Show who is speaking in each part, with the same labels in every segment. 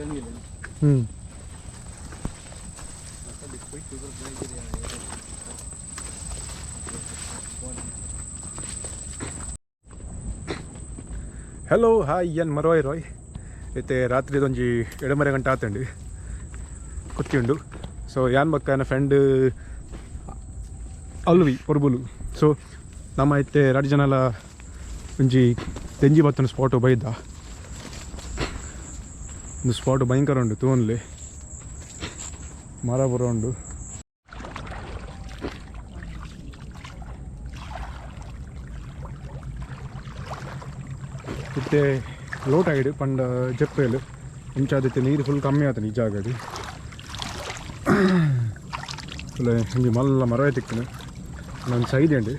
Speaker 1: ಹ್ಞೂ. Hello hi ಎನ್ ಮರೋಯ್ ರೋಯ್ ಇತ್ತೆ ರಾತ್ರಿ ಒಂಜಿ ಎಡಮರೆ ಗಂಟೆ ಆತಂಡು ಕೊತ್ತಿಯುಂಡು. ಸೊ ಯಾನ್ ಬಕ್ಕ ಎನ್ನ ಫ್ರೆಂಡ್ ಅಲ್ವಿ ಪೊರ್ಬುಲು. ಸೊ ನಮ್ಮ ಇತ್ತೆ ರಡ್ಡ್ ಜನಲ ಒಂಜಿ ದೆಂಜಿ ಬತ್ತನ ಸ್ಪಾಟ್ ಬೈದ. ಒಂದು ಸ್ಪಾಟ್ ಭಯಂಕರ ಉಂಡು ತೂವೊನ್ಲೆ, ಮರ ಪೂರ ಉಂಡು. ಇತ್ತೆ ಲೋ ಟೈಡ್ ಪಂಡ ಜಪ್ಪೇಲು ಇಂಚಾದಿತ್ತೆ ನೀರು ಫುಲ್ ಕಮ್ಮಿ ಆತನ ಈ ಜಾಗಡ್. ಫುಲ್ ಒಂಜಿ ಮಲ್ಲ ಮರವೇ ತಿಕ್ಕುನು ನಾನು ಸೈಡ್ ಉಂಡು.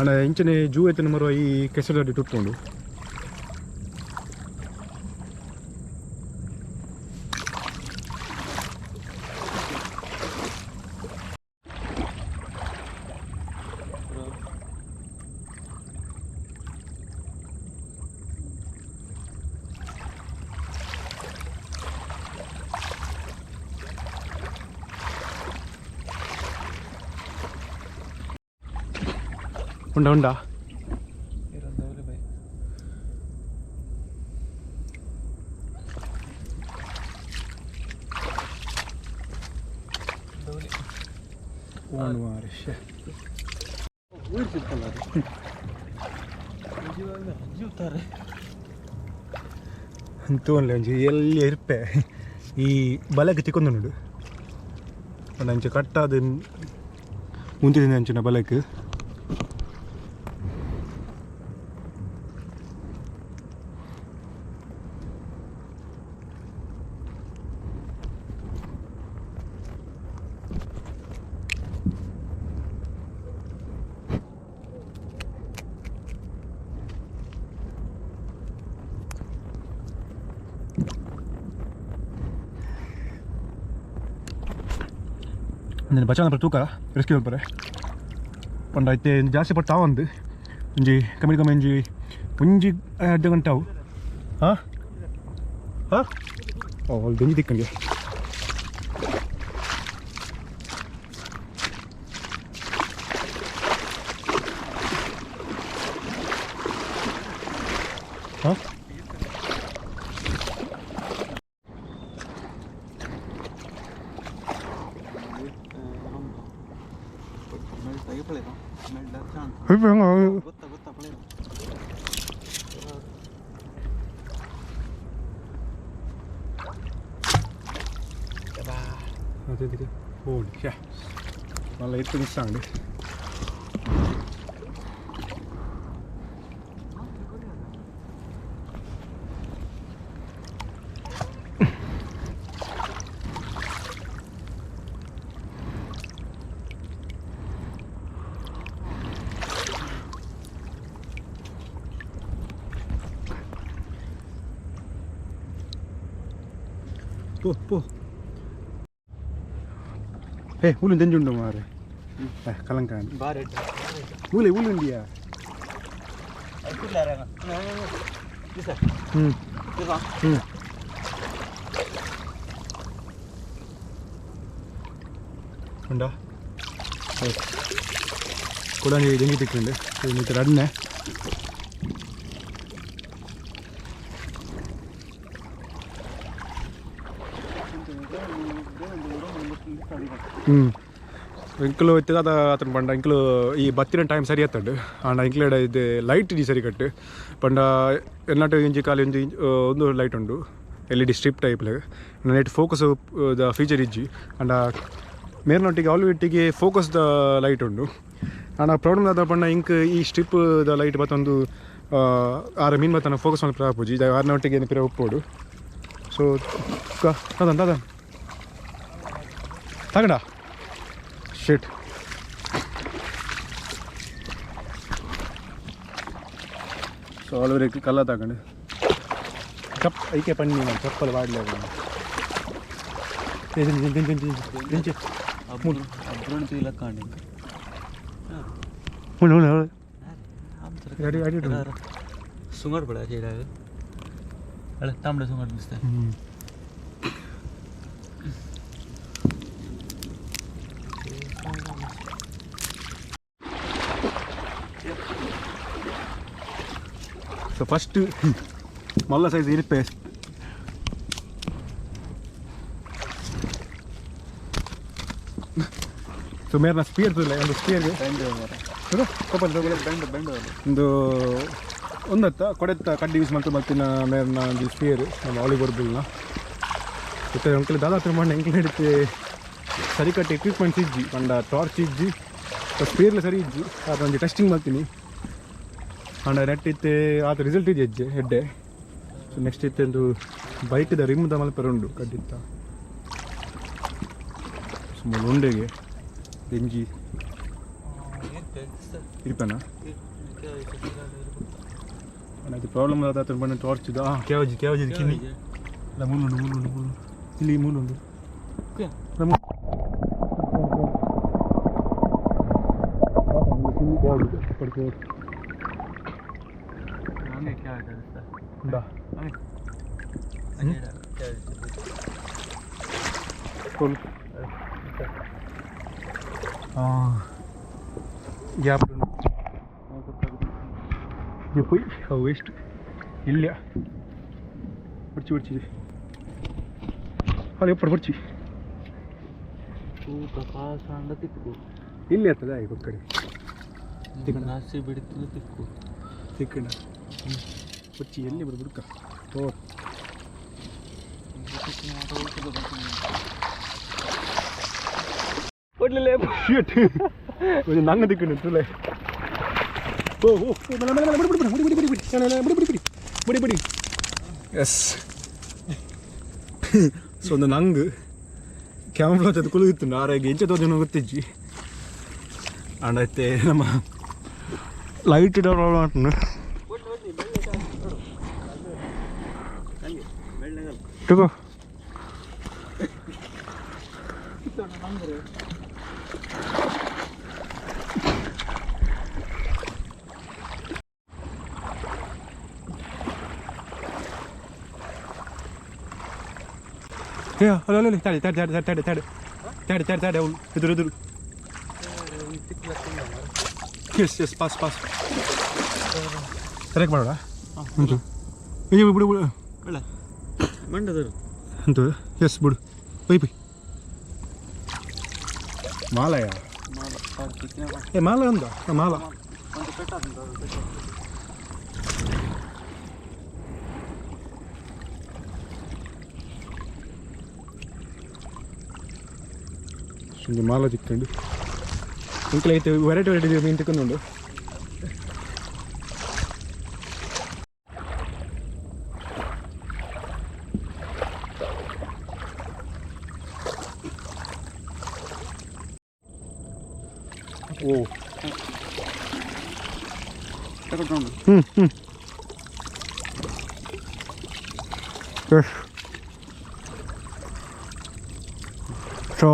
Speaker 1: ಆಂಡ ಇಂಚನೆ ಜೂ ಎತ್ತಿನ ಮರ ಈ ಕೆಸರಡಿ ತುಪ್ಪುಂಡು. ಉಂಡ ಉಂಡಾ? ತೂವೊನ್ಲೆ ಒಂಜಿ ಎಲ್ಲಿ ಇರ್ಪೆ ಈ ಬಲಕ್ಕೆ ತಿಕ್ಕೊಂದುಂಡು. ಪಂಡ ಅಂಚ ಕಟ್ಟಾದ್ ಉಂತಿನ ಅಂಚಿನ ಬಲಕ್. నేను ಬಚಾವನ ತೂಕ ರೆಸ್ಕ್ಯೂ ಮಲ್ಪರೆ ಪಂಡ ಇತ್ತೆ ಜಾಸ್ತಿ ಪಟ್ಟ ಒಂದು ಒಂಜಿ ಕಮ್ಮಿ ಕಮ್ಮಿ ಒಂಜಿ ಒಂಜಿ ಅರ್ಧ ಗಂಟೆ ಅವು. ಹಾಂ ಹಾಂ ಓ ಅಲ್ಲಿ ದೆಂಜಿ ತಿಕ್ಕಂಗೆ. ಹಾಂ ಮಲ್ಲ ಇತ್ತು ಮಿಸ್ ಆಂಡ್. ಪೋ ಪೋ. ಏ ಹುಲ್ಲು ದೆಂಜುಂಡು ಮಾರೆ ಕಲಂಕ. ಮೂಲೆ ಹುಲ್ಲು ಉಂಡಿಯಾ? ಹ್ಞೂ ಹ್ಞೂ. ಉಂಡಾ? ಕುಡಂಜಿ ದೆಂಜಿ ತಿಕ್ಕುಂಡು ಮಿತ್ರ ರಡ್ನೆ. ಹ್ಞೂ, ಇಂಕ್ಲು ಇತ್ತದ ಆತನ ಪಂಡ ಇಂಕ್ಲು ಈ ಬತ್ತಿನ ಟೈಮ್ ಸರಿ ಆತಂಡು. ಆಂಡ ಇಂಕ್ಲೆಡ ಇದು ಲೈಟ್ ಇಡಿ ಸರಿ ಕಟ್ಟು. ಪಂಡ ಎನ್ನಟ ಇಂಜಿ ಖಾಲಿ ಒಂಜಿ ಒಂದು ಲೈಟ್ ಉಂಡು, LED strip type. Net focus the feature ಇಜ್ಜಿ. ಆಂಡ ಮೇರ್ನೊಟ್ಟಿಗೆ ಆಲ್ವಿಟ್ಟಿಗೆ ಫೋಕಸ್ the light ಉಂಡು. ಆಂಡ ಪ್ರಾಬ್ಲಮ್ ದಾದ ಪಂಡ ಇಂಕ್ ಈ ಸ್ಟ್ರಿಪ್ the light ಬತ್ತೊಂದು ಆರ ಮೀನ್ ಬತ್ತನ ಫೋಕಸ್ ಮಲ್ಪರೆ ಆಪುಜಿ. ಆರ್ನೊಟ್ಟಿಗೆ ಪಿರ ಉಪ್ಪೋಡು. ಸೊ ತದನ್ ತದನ್ ತಗಡ ಶಿಟ್. ಸೊ ಆಲ್ವರೆಗೆ ಕಲ್ಲ ತಗೊಂಡು ಚಪ್ ಐಕೆ ಪಣ್ಣಿ ನಾನು ಚಪ್ಪಲ್ ವಾಡಲೇ.
Speaker 2: सुंगट पडा चेड्याक, तांबडे सुंगट दिसता.
Speaker 1: ಸೊ ಫಸ್ಟ್ ಮಲ್ಲ ಸೈಜ್ ಇರಿಪೆ ಸೊ ಮೇರ್ನ ಸ್ಪಿಯರ್ ತುಲ್ಲ ಒಂದು ಸ್ಪಿಯರ್ಗೆ
Speaker 2: ಬೆಂಡ್ ಬೆಂಡ್
Speaker 1: ಒಂದು ಒಂದತ್ತ ಕೊಡೆತ್ತ ಕಡ್ಡಿ ಯೂಸ್ ಮಾಡ್ತಾ ಮತ್ತಿನ ಮೇರ್ನ ಒಂದು ಸ್ಪಿಯರ್ ನಮ್ಮ ವಾಲಿಬಾಲ್ ಬಿಲ್ನ ಮತ್ತೆ ಅಂಕಲ್ ದಾದಾ ತಿರುಮಣ್ಣ ಎಂಕ್ಲ ಹಿಡಿತೆ ಸರಿಕಟ್ಟು ಎಕ್ವಿಪ್ಮೆಂಟ್ಸ್ ಇಜ್ಜಿ ಪಂಡ ಟಾರ್ಚ್ ಇಜ್ಜಿ ಸ್ಪಿಯರ್ಲ ಸರಿ ಇಜ್ಜಿ ಅದು ಒಂಜಿ ಟೆಸ್ಟಿಂಗ್ ಮಾಡ್ತೀನಿ ಅಂಡ ನೆಟ್ ಇತ್ತೆ ಆತ ರಿಸಲ್ಟ್ ಇಜ್ಜಿ ಹೆಜ್ಜೆ ಹೆಡ್ಡೆ. ಸೊ ನೆಕ್ಸ್ಟ್ ಇತ್ತೆ ಒಂದು ಬೈಕ್ದ ರಿಮ್ದ ಮಲ್ಪೆರ ಉಂಡು ಕಡ್ಡಿತ್ತ. ಸುಮ್ಮನೆ ಉಂಡೆಗೆ ಎಂಜಿ ಇರ್ಪೇನಾ ಅದು ಪ್ರಾಬ್ಲಮ್ ಆದ ಬಂದು ಟಾರ್ಚ್ ಇದು. ಹಾಂ ಕೇವಜಿ ಕೇವಜಿ ಕಿನ್ನಿ ಅಲ್ಲ ಮೂಲುಂಡು ಮೂಲುಂಡು ಮೂಲುಂಡು ಇಲ್ಲಿ ಮೂಲುಂಡು. ಗ್ಯಾಪ್ പോയി. വേസ്റ്റ് ഇല്ല. പിടിച്ചു പിടിച്ചു അല്ല എప్పుడు പിടിച്ചു ಇಲ್ಲ ಅತ್ತದ ಕೊಕ್ಕಡಿ ತಿಕ್ಕಣ ಕೊಚ್ಚಿ ಎಲ್ಲಿ ಬಿಡು ಬಿಡ್ಕ. ಓ ಒಂಜಿ ನಂಗ ತಿಕ್ಕಂಡು ತುಲೆ. ಓ ಓ ಮೇಲ ಮೇಲ ಬಿಡು ಬಿಡು ಬಿಡು ಬಿಡಿ ಬಿಡಿ ಬಿಡಿ ಬಿಡಿ ಬಿಡಿ ಬಿಡಿ ಬಿಡಿ ಬಿಡಿ. ಎಸ್ ಸೊ ಒಂದು ನಂಗೆ ಕ್ಯಾಮ್ರಾ ಅದು ಕುಳಿತು ಆರಾಗಿ ಎಂಚ ತೋಜನ ಗೊತ್ತಿಜ್ಜಿ. ಅಂಡೈತೆ ನಮ್ಮ ಲೈಟ್ ಪ್ರಾಬ್ಲಮ್ ಆಟು. ಅಲ್ಲ ಅಲ್ಲ ತಡೆ ತಡೆ ತಡೆ ತಡೆ ತಡೆ ತಡೆ ತಡೆ ತಡೆ ಅವಳು ಎದುರು ಎದುರು. ಎಸ್ ಎಸ್ ಪಾಸ್ ಪಾಸ್ ಸರಿಯಾಗಿ ಮಾಡೋಣ ಉಂಟು. ಅಯ್ಯೋ ಬಿಡು ಬಿಡು ಅಂತ. ಎಸ್ ಬಿಡು ಬೈ ಬೈ. ಮಾಲಯ ಏ ಮಾಲ ಅಂದ ಮಾಲ. ಒಂದು ಮಾಲ ತಿಕ್ಕೊಂಡು ಇಂಕಲ ಐತೆ ವೆರೈಟಿ ವೆರೈಟಿ ಮೀನು ತಿಕ್ಕೊಂಡು. ಓ ಹ್ಞೂ ಹ್ಞೂ ಎಸ್. ಸೊ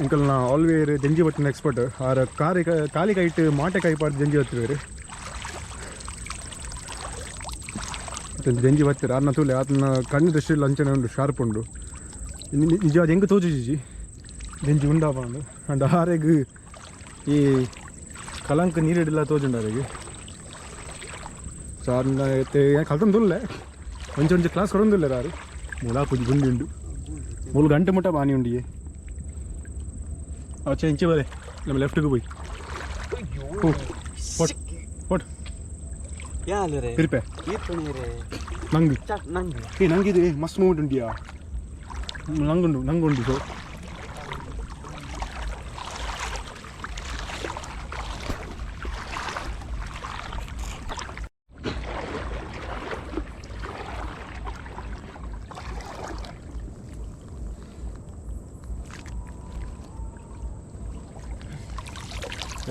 Speaker 1: ಅಂಕಲ್ ನಾ ಆಲ್ವೇರ್ ಜಂಜಿ ಬಟ್ಟಿನ ಎಕ್ಸ್ಪರ್ಟ್. ಆರ ಕಾರಿ ಕಾಲಿ ಕೈಟ್ ಮಾಟೆ ಕೈ ಪಾಡ್ ಜಂಜಿ ಬತ್ತಿವೇರು ಜಂಜಿ ಬತ್ತೀರ ಆರ್ನ ತೂಲೆ ಆತನ ಕಣ್ಣು ದೃಷ್ಟಿ ಅಂಚನೆ ಉಂಡು ಶಾರ್ಪ್ ಉಂಡು ನಿಜವಾದ ಹೆಂಗೆ ತೋಜುಜಿ ಜಂಜಿ ಉಂಡಾಪ ಉಂಡು. ಅಂಡ್ ಆರೆಗ್ ಈ ಕಲಂಕ ನೀರಿಡಿಲ್ಲ ತೋಜುಂಡು ಆರೆಗ್. ಸೊ ಆರ್ನ ಕಲ್ತೊಂದುಲ್ಲೆ ಒಂಚೆ ಒಂಚೆ ಕ್ಲಾಸ್ ಕೊಡೊಂದುಲ್ಲೆ ಆರು ಮೂಲ ಪುಜಿ ಗುಂಡಿ ಉಂಡು ಮೂಲು ಗಂಟೆ ಮುಟ್ಟ ಬಾನಿ ಉಂಡಿಯೇ. ಅಚ್ಚಾ ಇಂಚೆ ಬರೆ ನಮ್ಮ ಲೆಫ್ಟ್ಗೆ ಹೋಯ್. ಓ ಪೊಟ್ ಪೊಟ್ ತಿರುಪೆ ನಂಗೆ ಏ ನಂಗಿದೆ ಮಸ್ತ್ ಮೂವ್ಮೆಂಟ್ ಉಂಡಿಯಾ ನಂಗುಂಡು ನಂಗುಂಡು. ಸೊ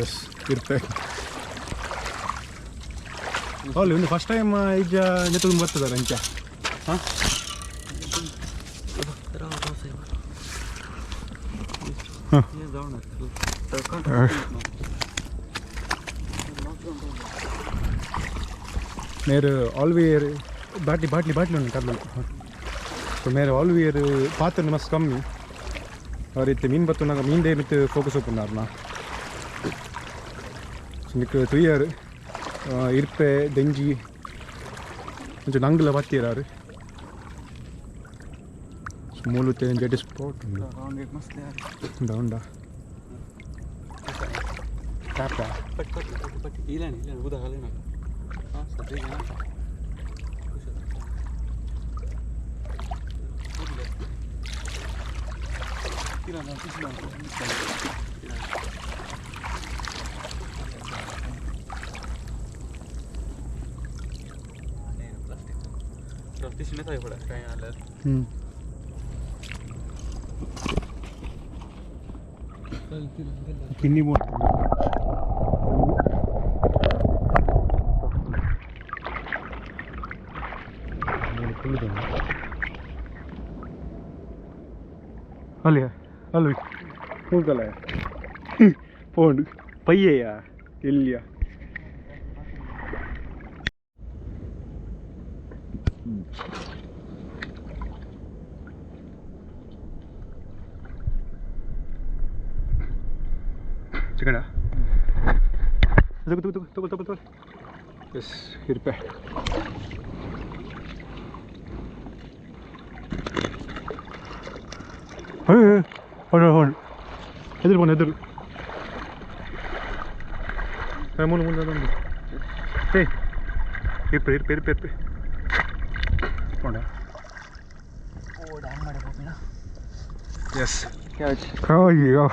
Speaker 1: ಎಸ್ ಇರ್ಪೆ ಅಲ್ಲಿ ಒಂದು ಫಸ್ಟ್ ಟೈಮ್ ಈಗ ನೆತ್ತೊಂದು ಬರ್ತದ ಅಂಚ. ಹಾಂ ಮೇರು ಆಲ್ವೇರ್ ಬಾಟ್ಲಿ ಬಾಟ್ಲಿ ಬಾಟ್ಲಿ ಉಂಟು ಕರ್ಲು. ಸೊ ಮೇರು ಆಲ್ವೇರ್ ಪಾತ್ರ ಮಸ್ತ್ ಕಮ್ಮಿ ಅವ್ರ ಮೀನು ಬತ್ತುನಾಗ ಮೀನ್ದೇ ಮಿತ್ತು ಫೋಕಸ್ ಓಪನ್ನಾರ್ನ. ಸೊ ನಿಕ್ ತುಯ್ಯಾರು ಇರ್ಪೆ ದೆಂಜಿ ಒಂಚೂರು ನಂಗ್ಲ ಬತ್ತೀರಾರು ಮೂಲು ಜೆಡ್ ಸ್ಪಾಟ್ ಉಂಡು. ಉಂಡಾ ಉಂಡಾ ಟ್ಯಾಪ.
Speaker 2: ಪಟ್ ಪಟ್ ಪಟ್ ಪಟ್ ಇಲ್ಲಣ್ಣ ಇಲ್ಲ ಉದಾಹರಣೆ ಹಾಂ ಸದ್ಯ.
Speaker 1: ಹ್ಞೂ. ಕಿನ್ನಿ ಬೋಟ್ ಅಲ್ಲಿ ಅಲ್ಲಿ ಹೋಗಲ್ಲ ಪೋಂಡು ಪಯ್ಯಯ್ಯ ಎಲ್ಲಿಯ. ಚಿಕಣ ತಗೋ ತಗೋ ತಗೋ ತಗೋ ತಗೋ. ಎಸ್ ಇರ್ಪೆ. ಹೊಡ ಹೊಡ ಎದುರು ಬಂದು ಎದುರು ಮೂಲ ಮೂಲ ಒಂದು. ಏ ಇರ್ಪೆ ಇರ್ಪೆ ಇರ್ಪೆ ಇರ್ಪೆ ಪೋಂಡ. ಎಸ್ ಅಯ್ಯೋ.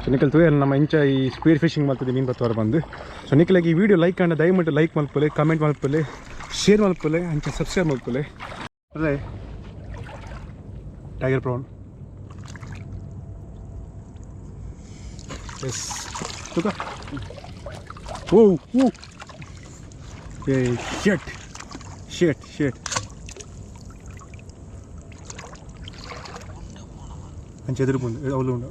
Speaker 1: ಸೊ ನಿಕಲ್ ತೂಯಲ್ ನಮ್ಮ ಇಂಚ ಈ ಸ್ಪೀರ್ ಫಿಶಿಂಗ್ ಮಲ್ತದೆ ಮೀನು ಬತ್ತವಾರ ಬಂದು. ಸೊ ನಿಕಲಾಗಿ ಈ ವಿಡಿಯೋ ಲೈಕ್ ಆಂಡ ದಯವಿಟ್ಟು ಲೈಕ್ ಮಲ್ಪಲೆ, ಕಮೆಂಟ್ ಮಲ್ಪಲೆ, ಶೇರ್ ಮಲ್ಪಲೆ, ಅಂಚ ಸಬ್ಸ್ಕ್ರೈಬ್ ಮಲ್ಪಲೆ. ಅದೇ ಟೈಗರ್ ಪ್ರಾನ್. ಎಸ್ ತುಕ. ಓ ಓ ಏ ಶೆಟ್ ಶೆಟ್ ಶೆಟ್. ಅಂಚ ಎದುರು ಬಂದು ಅವಳು ಉಂಡು.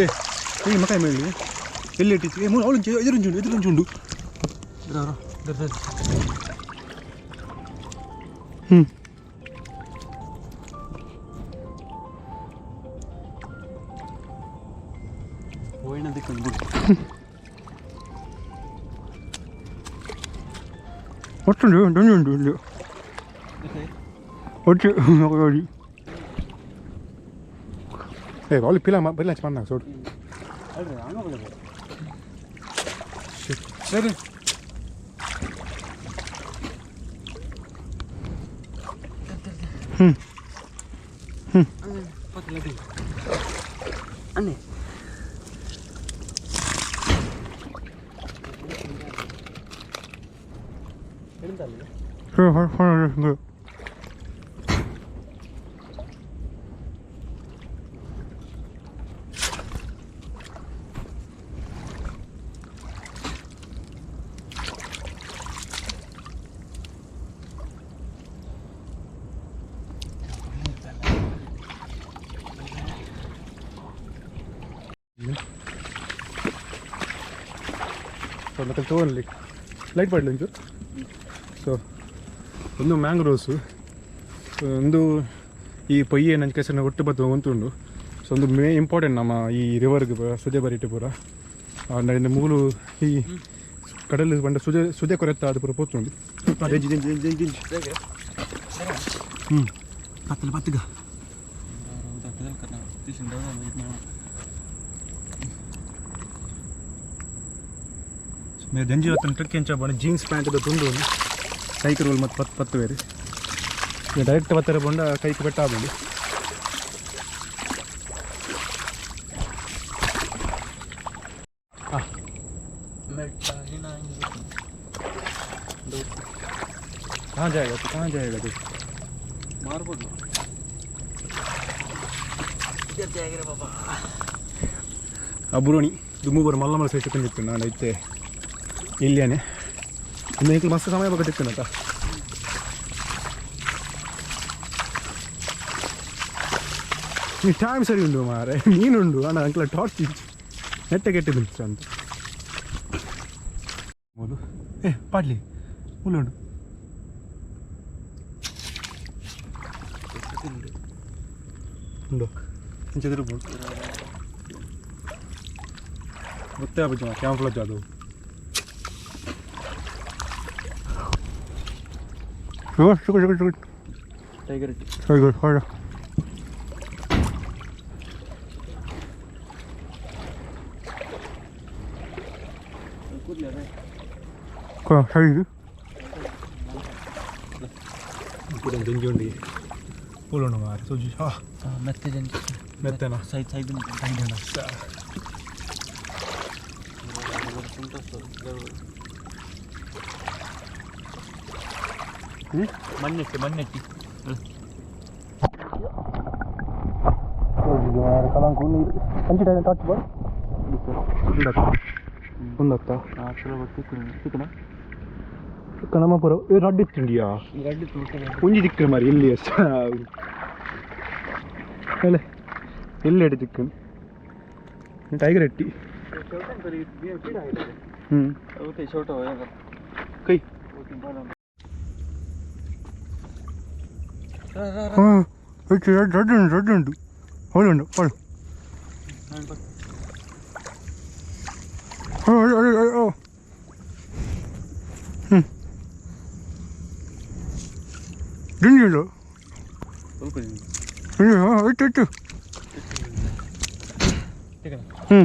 Speaker 1: ಏ ಏ ಮಕಾಯಿ ಮೇಲೆ ಎಲ್ಲಿ ಇಟ್ಟಿತ್ತು? ಏ ಮೂರು ಅವಳು ಎದುರುಂಚುಂಡು ಎದುರುಂಚುಂಡು. ಹ್ಞೂ. ಒಟ್ಟುಂಡು ಉಂಟು ಉಂಟು ಉಂಟು ಒಟ್ಟು ನೋಡಿ. ಏ ಅವಳು ಪಿಲ ಪಿಲ್ಲ ಬಂದಾಗ ಸೋಡು. ಸರಿ. ಹ್ಞೂ ಹ್ಞೂ.
Speaker 2: ಅಣ್ಣೆ.
Speaker 1: ಹಾಂ ಹಾಂ ಹಾಂ. ಸೊ ಮತ್ತೆ ತೋನ್ಲಿ ಲೈಟ್ ಪಡ್ಲಿ ಒಂಚೂರು. ಸೊ ಒಂದು ಮ್ಯಾಂಗ್ರೋವ್ಸು, ಒಂದು ಈ ಪೊಯ್ಯೆ ನಂಗೆ ಕೆಸರಿನ ಒಟ್ಟು ಬತ್ತು ಉಂಟು. ಸೊ ಒಂದು ಮೇ ಇಂಪಾರ್ಟೆಂಟ್ ನಮ್ಮ ಈ ರಿವರ್ಗೆ ಸುದೆ ಬರಿಟು ಪೂರ ಅಂಡ್ ಮೂಲು ಈ ಕಡಲು ಬಂಡ ಸುದೆ ಸುದೆ ಕೊರೆತ್ತ ಅದು ಪೂರ ಪೋತುಂಡು. ಹ್ಞೂ ಪತ್ತಲ ಪತ್ತಗ. ಮೇ ದಂಜಿ ಹೊತ್ತನ ಟ್ರಿಕ್ ಎಂಚ ಬಂಡ ಜೀನ್ಸ್ ಪ್ಯಾಂಟ್ ತುಂಡು ಒಂದು ಕೈಕ್ ರೋಲ್ ಮತ್ತು ಪತ್ತು ಪತ್ತು ಬೇರೆ ಡೈರೆಕ್ಟ್ ಬತ್ತಾರೆ ಬೊಂಡ ಕೈಕ್ ಬೆಟ್ಟ ಆಗುಂಡು. कहाँ जाएगा तू? कहाँ जाएगा तू?
Speaker 2: मारಬೋದು.
Speaker 1: ಅಬುರೋಣಿ ದುಮ್ಮು ಮಲ್ಲ ಮಲ್ಲ ಸೈಜ್ ತಿಂದಿತ್ತು ನಾನು ಇತ್ತೆ ಇಲ್ಲಿಯಾನೆ. ಇನ್ನು ಈಗ ಮಸ್ತ್ ಸಮಯ ಬಗ್ಗೆ ತಿಕ್ಕನಂತ ನೀ ಟೈಮ್ ಸರಿ ಉಂಡು ಮಾರೆ ಮೀನುಂಡು ಅಣ್ಣ ಅಂಕಲ ಟಾರ್ಚ್ ನೆಟ್ಟೆ ಕೆಟ್ಟಿದ್ದು ಅಂತ ಮೂಲು. ಏ ಪಾಡ್ಲಿ ಮೂಲು ಉಂಡು. ಉಂಡು ಇಂಚೆದುರು ಗೊತ್ತೇ ಆಪುಜಿ ಕ್ಯಾಂಫ್ಲಾಜ್ ಅದು sugar sugar sugar
Speaker 2: tiger
Speaker 1: tiger ಹೊರ ಸರಿ ಜಂಜಿ ಉಂಡಿ ಪೂಲುಂಡು ಮಾರೆ ಸೊಜಿ ಹಾ
Speaker 2: ಮೆತ್ತೆ ಜಂಜಿ
Speaker 1: ಮೆತ್ತೆನಾ
Speaker 2: ಸೈಡ್ ಸೈಡ್ ಮಣ್ಣೆಟ್ಟಿ ಮಣ್ಣೆಟ್ಟಿ
Speaker 1: ಕಲಂಕು ನೀರು ಅಂಚಿ ಟೈಮ್ ಟಾಚ್ ಬಾ ಉಂದತ್ತ ನಮ್ಮ ಪುರ ರಡ್ಡ್ ಇತ್ತಿಂಡಿಯಾ ಒಂಜಿ ದಿಕ್ಕು ಮಾರಿ ಇಲ್ಲಿ ಅಲ್ಲ ಎಲ್ಲಿ ಎಡೆ ದಿಕ್ಕು ಟೈಗರ್ ಎಟ್ಟಿ ಹ್ಞೂ ಕೈ ಹಾಂ ರಡ್ಡ್ ರಡ್ಡ್ ಉಂಟು ರಡ್ಡ್ ಉಂಟು ಹೊಳ್ಳುಂಡು ಹೊಳ್ಳು ಓ ಹ್ಞೂ ದಿಂಡಿಂಡು ಇಟ್ಟು ಇಟ್ಟು ಹ್ಞೂ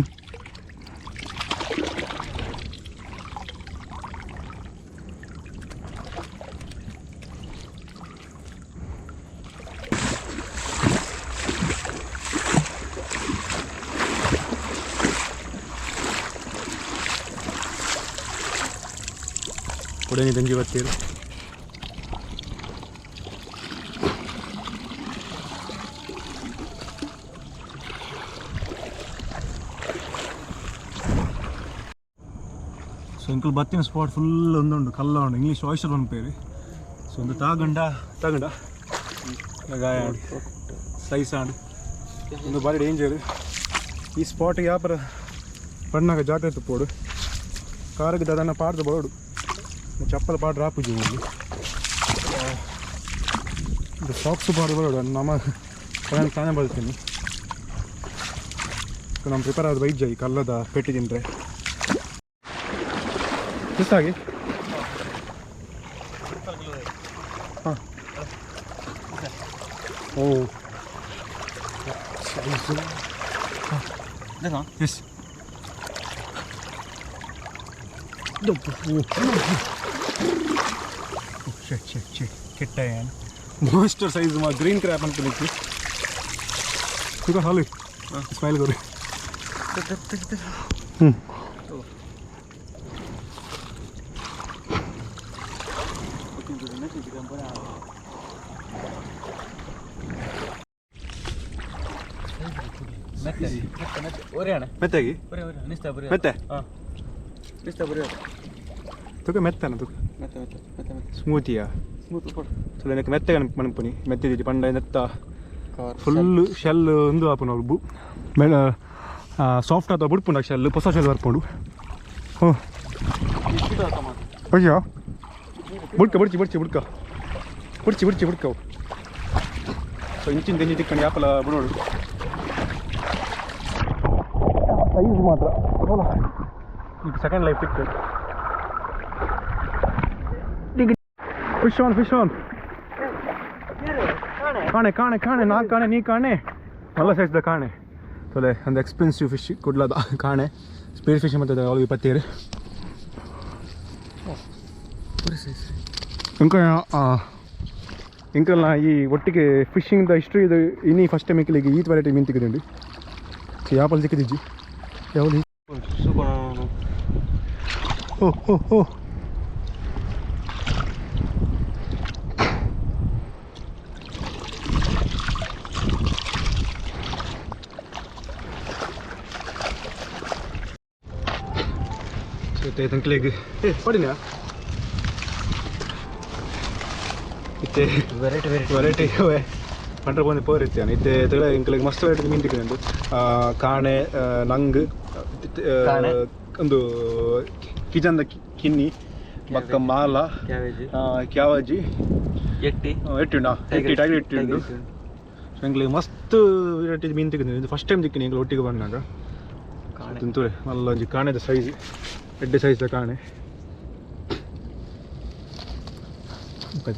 Speaker 1: ಕೊಡನಿ ಗಂಜಿ ಬತ್ತೀರು ಸೊ ಇಂಕಲ್ ಬತ್ತಿನ ಸ್ಪಾಟ್ ಫುಲ್ ಒಂದುಂಡು ಕಲ್ಲ ಉಂಡು ಇಂಗ್ಲೀಷ್ ಆಯ್ಸ್ಟರ್ ಒಂದು ಪೇರು ಸೊ ಒಂದು ತಾಗಂಡ ತಾಗಂಡ ಗಾಯ ಸೈಸ್ ಆಂಡ್ ಒಂದು ಭಾರಿ ಡೇಂಜರ್ ಈ ಸ್ಪಾಟಿಗೆ ಯಾಪರ ಪಣ್ಣಾಗ ಜಾಗ್ರತೆ ಪೋಡು ಕಾರಿಗೆ ದಾದನ ಪಾಡ್ದು ಬರೋಡು ಚಪ್ಪಲ್ ಪಾಡ್ರ ಆಪುಜಿ ಹೋಗಿ ಇದು ಸಾಕ್ಸು ಪಾಡ್ದು ಬರೋಡು ನಮ್ಮ ತಾನೇ ಬರ್ತೀನಿ. ಸೊ ನಮ್ಮ ಪ್ರಿಪೇರ್ ಆದ ಬೈಜ ಈ ಕಲ್ಲದ ಪೆಟ್ಟಿ ತಿಂದರೆ ಸುಸ್ತಾಗಿ ಹಾಂ ಓ ಸೈಜು ಎಸ್ ಕೆಟ್ಟ ಮಾಸ್ಟರ್ ಸೈಜ್ ಮಾ ಗ್ರೀನ್ ಕ್ರ್ಯಾಪ್ ಅಂತ ನಿಕ್ಕಿ ತುಕ ಹಾಲು ಸ್ಮೈಲ್ ಕೊರಿ ಹ್ಞೂ ಮೆತ್ತಾಗಿ ಮೆತ್ತೆ ತುಕ ಮೆತ್ತನ ತುಕ ಸ್ಮೂತಿಯಾ ಸೊ ನನಗೆ ಮೆತ್ತಗೆ ಮಣಪುನಿ ಮೆತ್ತಿದ್ದೀರಿ ಪಂಡ ನೆತ್ತ ಫುಲ್ ಶೆಲ್ ಒಂದು ಆಪುನ ಬು ಮೇಲೆ ಸಾಫ್ಟ್ ಆದ ಬುಡ್ಪುಂಡ ಶೆಲ್ ಹೊಸ ಶೆಲ್ ಬರ್ಪುಂಡು. ಹ್ಞೂ ಅಯ್ಯೋ ಬುಡ್ಕ ಬುಡ್ಚಿ ಬುಡ್ಚಿ ಬುಡ್ಕ ಬುಡ್ಚಿ ಬುಡ್ಚಿ ಬುಡ್ಕವು. ಸೊ ಇಂಚಿನ ತೆಂಜಿ ತಿಕ್ಕಂಡು ಯಾಪಲ ಬುಡೋಡು ಸೈಜ್ ಮಾತ್ರ ಈಗ ಸೆಕೆಂಡ್ ಲೈಫ್ ತಿಕ್ಕ. ಫಿಶ್ ಆನ್ ಫಿಶ್ ಆನ್ ಕಾಣೆ ಕಾಣೆ ಕಾಣೆ ನಾ ಕಾಣೆ ನೀ ಕಾಣೆ ನಲ್ಲ ಸೈಜ್ದ ಕಾಣೆ ತೊಲೆ ಒಂದು ಎಕ್ಸ್ಪೆನ್ಸಿವ್ ಫಿಶ್ ಕುಡ್ಲದ ಕಾಣೆ ಸ್ಪೀಡ್ ಫಿಶ್ ಮತ್ತು ಅವ್ರಿಗೆ ಪತ್ತೇರು ಇಂಕ ಇಂಕಲ್ನ ಈ ಒಟ್ಟಿಗೆ ಫಿಶಿಂಗ್ದ ಹಿಸ್ಟ್ರಿ ಇದು ಇನಿ ಫಸ್ಟ್ ಟೈಮ್ ಇಂಕಲಿಗೆ ಈ ವೆರೈಟಿ ಮೀನು ತಿಕ್ಕಿದುಂಡು. ಸೊ ಯಾಪಲ್ ಸಿಕ್ಕಿದಿಜ್ಜಿ ಯಾವುದು ಓ ಓ ಓ ತಂಕ್ಲೆಗ್ ಏ ಪಡಿನ ಇತ್ತೆ
Speaker 2: ವೆರೈಟಿ ವೆರೈಟಿ
Speaker 1: ವೆರೈಟಿ ಪಂಡ್ರ ಬಂದು ಪೋರಿತ್ತಾನೆ ಇತ್ತೆ ತಗಲ ಇಂಕ್ಲೆಗ್ ಮಸ್ತ್ ವೆರೈಟಿ ಮೀನು ತಿಕ್ಕುಂಡು. ಕಾಣೆ ನಂಗ್
Speaker 2: ಕಾಣೆ.
Speaker 1: ಒಂದು ಕಿಜಂದ ಕಿನ್ನಿ ಬಕ್ಕ ಮಾಲ
Speaker 2: ಕ್ಯಾವೇಜ್
Speaker 1: ಕ್ಯಾವಾಜಿ
Speaker 2: ಎಟ್ಟಿ
Speaker 1: ಎಟ್ಟಿ ಉಂಡಾ ಎಟ್ಟಿ ಟೈಗರ್ ಎಟ್ಟಿ ಉಂಡು. ಎಂಕ್ಲೆ ಮಸ್ತ್ ವೆರೈಟಿ ಮೀನು ತಿಕ್ಕಿದೆ. ಇದು ಫಸ್ಟ್ ಟೈಮ್ ತಿಕ್ಕಿನಿ ಎಂಕ್ಲೆ ಒಟ್ಟಿಗೆ ಬಂದಾಗ. ತಿಂತೂರೆ ಮಲ್ಲ ಒಂಜಿ ಕಾಣೆದ ಸೈಜ್, ಎಡ್ಡೆ ಸೈಜ್ದ ಕಾಣೆ.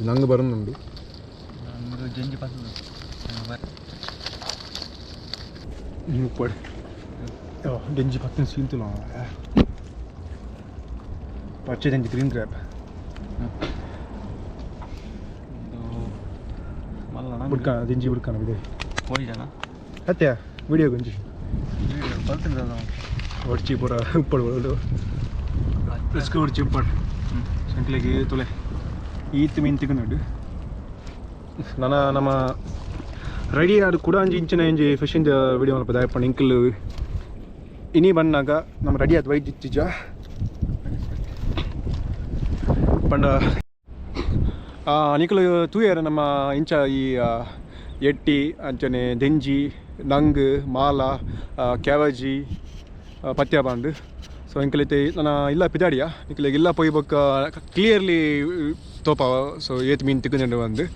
Speaker 1: ನಂಗೆ ಬರೋದುಂಡು. ಮುಪ್ಪಡು ಡೆಂಜಿ ಪತ್ತಿನ ಸೀಂತುಲ ಪಚ್ಚೆ ಡೆಂಜಿ ಗ್ರೀನ್ ಕ್ರ್ಯಾಬ್. ಬುಡ್ಕ ದಿಂಜಿ ಬುಡ್ಕಾನ ಇದೆ ಅತ್ಯ ವಿಡಿಯೋ ಗುಂಜಿ ಒಡ್ಚಿ ಪೂರ ಉಪ್ಪಡು ಬರೋದು ರಿಸ್ಕ್ ಒಡ್ಚಿ ಉಪ್ಪಡು ಸಂಕ್ಲೆಗೆ ತುಲೆ ಈತ್ ಮೀನು ತಿಕ್ಕುಂಡು. ನನ್ನ ನಮ್ಮ ರೆಡಿ ಅದು ಕೂಡ ಅಂಜಿ ಇಂಚಿನ ಇಂಜಿ ಫಿಶಿಂದ ವಿಡಿಯೋ ಮಲ್ಪ ದಾಯಪ್ಪಂಡು. ಇಂಕಲ್ ಇನಿ ಬನ್ನಾಗ ನಮ್ಮ ರೆಡಿ ಆದ್ ವೈದ್ಯ ಇತ್ತಿಜ ಪಂಡ ನಿಕುಲು ತೂಯರ ನಮ್ಮ ಇಂಚ ಈ ಎಟ್ಟಿ ಅಂಚನೆ ದೆಂಜಿ ನಂಗ್ ಮಾಲ ಕ್ಯಾವಜಿ ಪತ್ಯ ಬಾಂಡ್. ಸೊ ಇಂಕಲೈತೆ ನನ್ನ ಇಲ್ಲ ಪಿದಾಡಿಯ ನಿಕುಲೆಗ್ ಇಲ್ಲ ಪೋಯಿ ಬೊಕ್ಕ ಕ್ಲಿಯರ್ಲಿ ತೋಪಾವ. ಸೊ ಏತ್ ಮೀನು ತಿಕ್ಕುಂಡು ಬಂದು.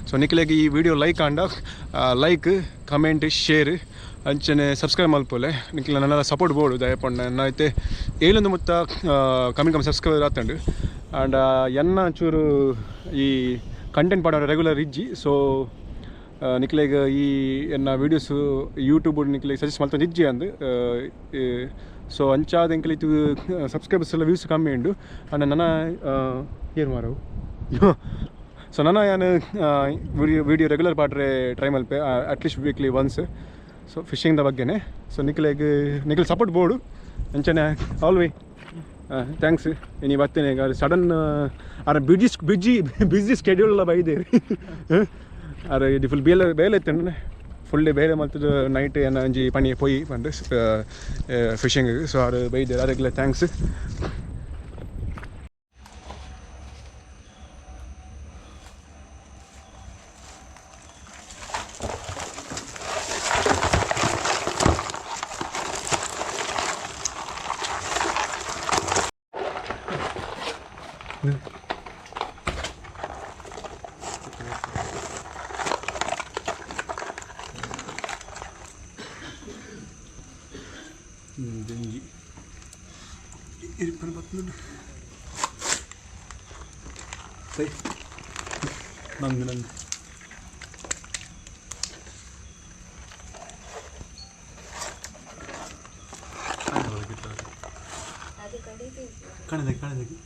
Speaker 1: ಸೊ ನಿಕುಲೆಗ್ ಈ ವಿಡಿಯೋ ಲೈಕ್ ಆಂಡ ಲೈಕ್ ಕಮೆಂಟ್ ಶೇರ್ ಅಂಚನೆ ಸಬ್ಸ್ಕ್ರೈಬ್ ಮಲ್ಪೊಲೆ. ನಿಕ್ಲೆ ನನ್ನ ಸಪೋರ್ಟ್ ಬೋಡು ದಯಪಂಡ. ಎನ್ನ ಐತೆ ಏಳೊಂದು ಮುತ್ತ ಕಮ್ಮಿ ಕಮ್ಮಿ ಸಬ್ಸ್ಕ್ರೈಬರ್ ಆತಂಡು. ಆಂಡ ಎನ್ನ ಚೂರು ಈ ಕಂಟೆಂಟ್ ಪಾಡ ರೆಗ್ಯುಲರ್ ಇಜ್ಜಿ. ಸೊ ನಿಕ್ಲೆಗ್ ಈ ಎನ್ನ ವೀಡಿಯೋಸ್ ಯೂಟ್ಯೂಬ್ ನಿಕ್ಲೆಗ್ ಸಜೆಸ್ಟ್ ಮಲ್ತೊಂದು ಇಜ್ಜಿ ಅಂದ್. ಸೊ ಅಂಚಾದ ಎಂಕಲ್ ಇತ್ತು ಸಬ್ಸ್ಕ್ರೈಬರ್ಸ್ ಎಲ್ಲ ವ್ಯೂಸ್ ಕಮ್ಮಿ ಉಂಡು. ಆಂಡ ನನ್ನ ಏರ್ ಮಾರವು. ಸೊ ನನ್ನ ಯಾನ್ ವಿಡಿಯೋ ರೆಗ್ಯುಲರ್ ಪಾಡ್ರೆ ಟ್ರೈ ಮಲ್ಪೆ at least weekly once. So ಫಿಶಿಂಗ್ದ ಬಗ್ಗೆನೆ. ಸೊ ನಿಕ್ಲೆಗ್ ನಿಕ್ಲೆ ಸಪೋರ್ಟ್ ಬೋಡು ಅಂಚನೆ ಆಲ್ವೇ thanks. ಇನಿ ಬತ್ತೇನೆ ಸಡನ್ ಅರ ಬಿಜಿ ಬಿಜಿ ಬಿಜಿ ಸ್ಕೆಡ್ಯೂಲ್ ಎಲ್ಲ ಬೈದೇರಿ. ಅರೆ ಇದು ಫುಲ್ ಬೇಲೆ ಬೇಲೆ ಇತ್ತು, ಫುಲ್ ಡೇ ಬೇಲೆ ಮಲ್ತದ್ದು ನೈಟ್ ಏನ ಒಂಜಿ ಪಣಿ ಪೋಯಿ ಪಂಡ್ ಫಿಶಿಂಗ್. ಸೊ ಆರು ಬೈದೇರು, ಅದಕ್ಕೆಲ್ಲ thanks. ദെഞ്ചി ഇരിപ്പന പത്തുന്നുണ്ട്. നന്ദി നന്ദി.
Speaker 2: ಕಾಣಿದೆ ಕಾಣಿದೆ.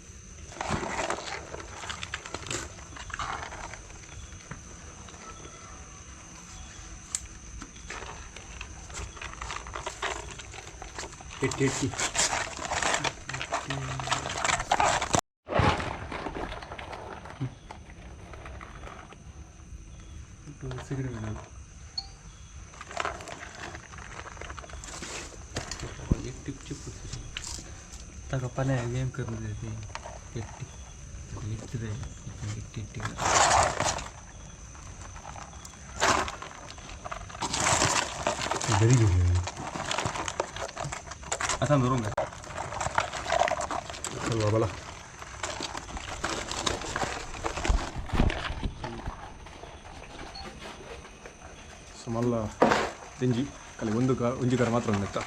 Speaker 1: ಎಟ್ಟಿ ಎಟ್ಟಿ
Speaker 2: ತಗ ಪಲ್ಯ ಏನು ಕರ್ದಿದೆ ಎಟ್ಟಿ ಎಟ್ಟಿದೆ ಎಟ್ಟಿ ಎಟ್ಟಿ.
Speaker 1: ಬೆಳಿಗ್ಗೆ
Speaker 2: ಅಸಂದು ರುಂಗ
Speaker 1: ಅಲ್ವಾ ಬಲ. ಸೊ ಮಲ್ಲ ದೆಂಜಿ ಕಲಿ ಒಂದು ಕ ಒಂಜಿ ಕರ ಮಾತ್ರ ಒಂದು ಎತ್ತ.